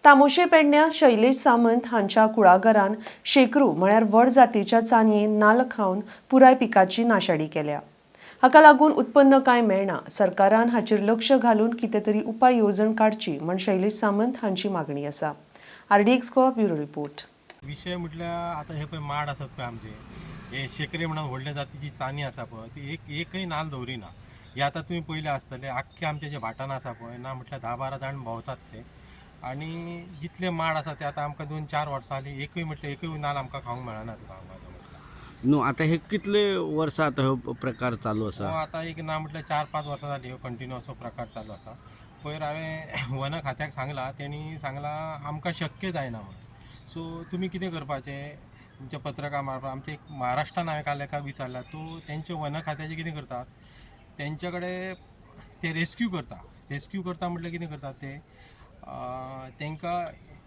तामोशे पेडण्या शैलेश सामंत हांच्या कुळागरान शेकरू म्हळ्यार व्हड जातीच्या चानयेन नाल्ल खावन पुराय पिकाची नाशाडी केल्या. हाका लागून उत्पन्न कांय मेळना. सरकारान हाचेर लक्ष घालून कितें तरी उपाय येवजण काडची म्हण शैलेश सामंत हांची मागणी आसा. RDX Goa bureau report. विशय म्हटल्यार आतां हे पळय माड आसात पळय आमचे, हे शेकरे म्हणून व्हडल्या जातीची चानी आसा पळय, ती एक एकय नाल दवरिना. हे आतां तुमी पयले आसतले, आख्खे आमचे जे भाटान आसा पळय, ना म्हटल्यार 10-12 जाण भोंवतात ते. आनी जितले माड आसा ते आतां आमकां 2-4 वर्सां जालीं, एकूय म्हटल्यार एकूय नाल आमकां खावंक मेळना तुका हांगा. न्हू आतां हे कितले वर्सां आतां हो प्रकार चालू आसा? हो आतां एक ना म्हटल्यार 4-5 वर्सां जालीं हो कंटिन्यू असो प्रकार चालू आसा. पयर हांवें वन खात्याक सांगलां, तेणी सांगलां आमकां शक्य जायना म्हणून. सो तुमी कितें करपाचें, तुमच्या पत्रकार मार्फत आमच्या एक महाराष्ट्रान हांवें काल एका विचारला, तो तेंचे वन खात्याचे कितें करतात, तेंचे कडेन ते रेस्क्यू करता. रेस्क्यू करता म्हटल्यार कितें करतात ते, तांकां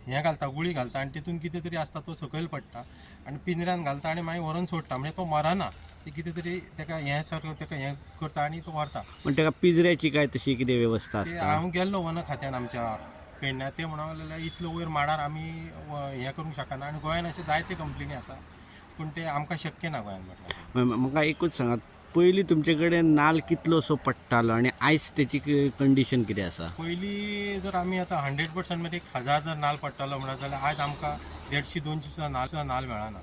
हें घालता, गुळी घालता आनी तितून कितें तरी आसता तो सकयल पडटा आनी पिंजऱ्यान घालता आनी मागीर व्हरोन सोडटा. म्हणजे तो मरना, ते कितें तरी ताका हें सारकें ताका हें करता आनी तो व्हरता. पण ताका पिंजऱ्याची काय तशी कितें वेवस्था आसता? हांव गेल्लो वन खात्यान आमच्या पेडण्या, ते म्हणूंक लागले इतलो वयर माडार आमी हें करूंक शकना आनी गोंयान अशे जायते कंप्लेनी आसा, पूण ते आमकां शक्य ना गोंयान म्हटल्यार. म्हाका एकूच सांगात, पयलीं तुमचे कडेन नाल कितलो असो पडटालो आनी आयज तेची कंडिशन कितें आसा? पयलीं जर आमी आतां 100% मध्ये 1000 जर नाल पडटालो म्हणत जाल्यार आयज आमकां 150-200 सुद्दां नाल मेळना.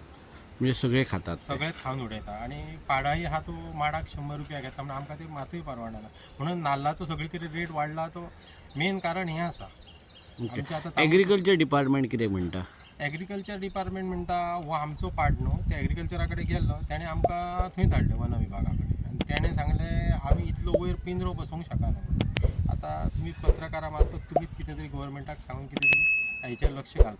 म्हणजे सगळे खातात? सगळेच खावन उडयता. आनी पाडाई आहा तो माडाक 100 रुपया घेता, म्हणून आमकां ते मातूय परवडना. म्हणून नाल्लाचो सगळे कडेन रेट वाडला, तो मेन कारण हें आसा. ओके, एग्रीकल्चर डिपार्टमेंट कितें म्हणटा? एग्रीकल्चर डिपार्टमेंट म्हणटा हो आमचो पार्ट न्हू. ते एग्रीकल्चरा कडेन गेल्लो, तेणें आमकां थंय धाडलें वन विभागा कडेन आनी तेणें सांगलें आमी इतलो वयर पिंजरो बसोवंक शकना म्हणून. आतां तुमी पत्रकारा मार्फत तुमीच कितें तरी गोवोरमेंटाक सांगून कितें तरी हाचेर लक्ष घालपाक.